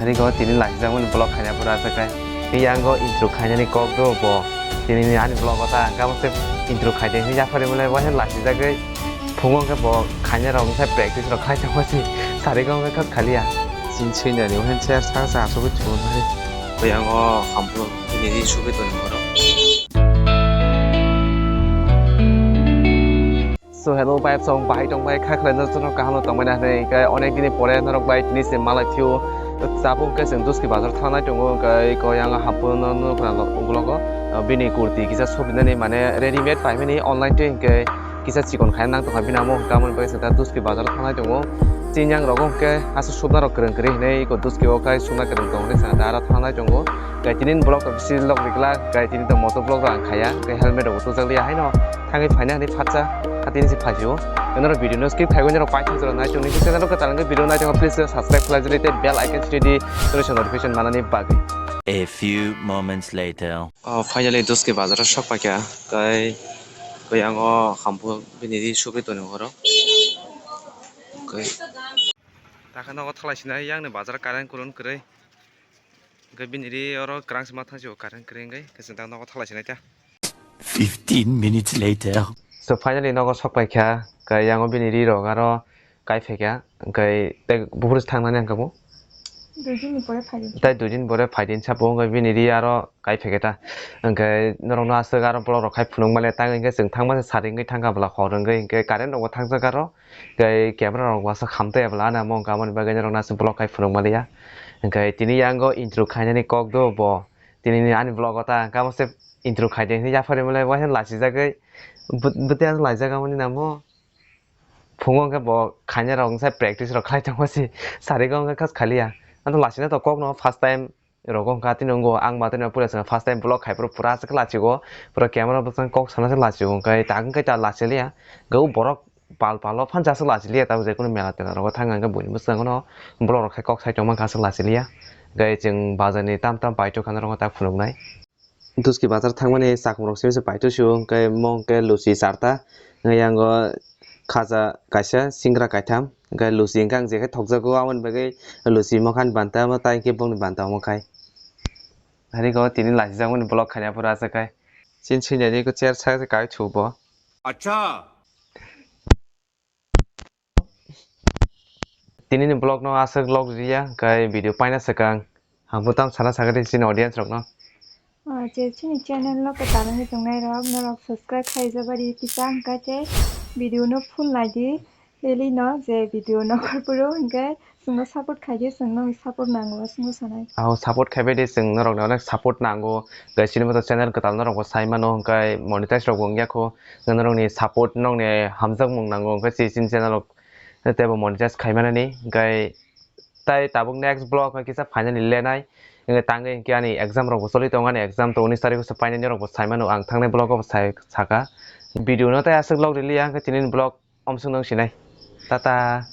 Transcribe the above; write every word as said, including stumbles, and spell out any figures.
Hari go tini lachijakmani vlog khaina pura achakai. Tei yango intro khainani kok do bo. Tini ni ani vlog o ta gabang se intro khaide hwnwi yapharwi mole waisa lachijagwi. Phungo khe bo khaina rok wngkha practice rok khai tongma si sari go wngkha khaliya. Chin sui nani wngkha chair saka sa asugwi thung nai. Tei yango hampuro tini ri sugwi toni borok. So hello bai song bahai tong bai kha khlai no jono kaham no tong bai na hwnwi khe onek dini pore norok bai tini se malai phio tabuk khe chwng Duski bazar thangnai tongo hwnkhe ko yang hampuro no nukna ugulogo bini kurti kisa sobinani mane readymade paimani online twi hwnkhe kisa chikon khaina nang tongkha bini amo hwnkhe amoni bagwi chwng ta Duski bazar thangnai tongo. Chini yang rogo hwnkhe aswk sudna rok kwrwng kwrwi hinwi eko Duski o khai sudna kwrwng tong hinwi chwng ta aro thangnai tongo. Khe tini ni vlog rok bisi log rikla khe tini to moto vlog rok ang khaya khe helmet rok bo tubujak liya haino. Thangwi phaina hwnwi phatsa, hatini se phaisio. Norok video no skip khaiwi norok paithak jora nai tongni, channel rok kwtal wngkhe video nai tongkha, please subscribe khlai jodi tei bell icon sidi, notification manani bagwi. A few moments later. Oh, finally Duski bazar o sok paikha, kai, kai ang o hampuro bini ri sugwi toni horo. Kai. Takha nogo thalai sinai yang ni bazar current kurun kwrwi. Hwnkhe bini ri oro kwrang se ma thang sio current kwrwi hwnkhe, hwnkhe chwng tak nogo thalai sinai ta. Fifteen minutes later. So finally nogo sok paikha, hwnkhe yango bini ri rok aro kai phaikha, hwnkhe tei buphuru se thangnani hwnkhe bo. Dui din ni pore phaidi. Tai dui din pore phaidi hinsa bo, hwnkhe bini ri aro kai phaikha ta. Hwnkhe norokno aswk aro vlog rok khai phunuk male, tang hwnkhe chwng thangma se sari wngwi thangkha bwla hor wngwi, hwnkhe current rok bo thangjak aro. Tei camera rok uansuk hamtwi ya bwla, ano omo wngkha, aboni bagwi norokno aswk vlog khai phunuk maliya. Hwnkhe tini yango intro khainani kok do bo. Tini ni ani vlog o ta kamo se intro khaide hinwi yapharwi mole, waisa lachijagwi bwtwi aswk laijak aboni namo. Phungo hwnkhe bo khaina rok wngsa practice rok khlai tongma si sari go wngkha khas khaliya. Ano lachina to kok no first time rogo hwnkha tini wngkha ang ba tini puila chwng first time vlog khai phuru pura aswk khe lachigo, pura camera bwskango kok sana se lachigo, hwnkhe tak wngkhe ta lachiliya, hwnkhe o borok pal pal o phan aswk lachiliya, tabuk je kunu mela tela rogo thang hwnkhe buini bwskango no borok rok khai kok sai tongma hwnkhe aswk lachiliya, hwnkhe chwng bazar ni tam tam paithok kha norok tak phunuknai. Duski bazar thangmani sakhum rok simi se paithok sio, hwnkhe mo hwnkhe luchi charta, hwnkhe yango khaja kaisa, singra kaitham, hwnkhe luchi hwnkhe ang je khe thokjago, aboni bagwi luchi mokhan banta omo tai hwnkhe bongni banta omo khai. Hari go tini lachijakmani vlog khaina phuru aswk khai. Chin sui nani ko chair saka se kai thu bo. Acha. Tini ni vlog no aswk log riya, hwnkhe video paina swkang. Ang bo tam sana sakha di chini audience rok no. Ah, je chini channel no kwtal wngwi tongnai rok, norok subscribe khai jabari kisa hwnkhe tei video no full nai di daily no, je video no khorpuru hwnkhe chwngno support khai di, chwngno support nango, chwngno sanai. Aho support khai bai di, chwng norok ni onek support nango, tei chini bo to channel kwtal norok bo sai mano, hwnkhe monetize rok bo wngya kho, norok ni support, norok ni hamjakmung nango, hwnkhe chini channel rok tei bo monetize khai manani, hwnkhe tai tabuk next vlog khe kisa finally lenai. Hwnkhe tangwi hwnkhe ani exam rok bo choli tongo, ani exam to unis tarikh se painani rok bo sai mano, ang thangnai vlog o bo sai saka. Video no tai aswk log rili ya, hwnkhe tini ni vlog omswk nung sinai. Tata.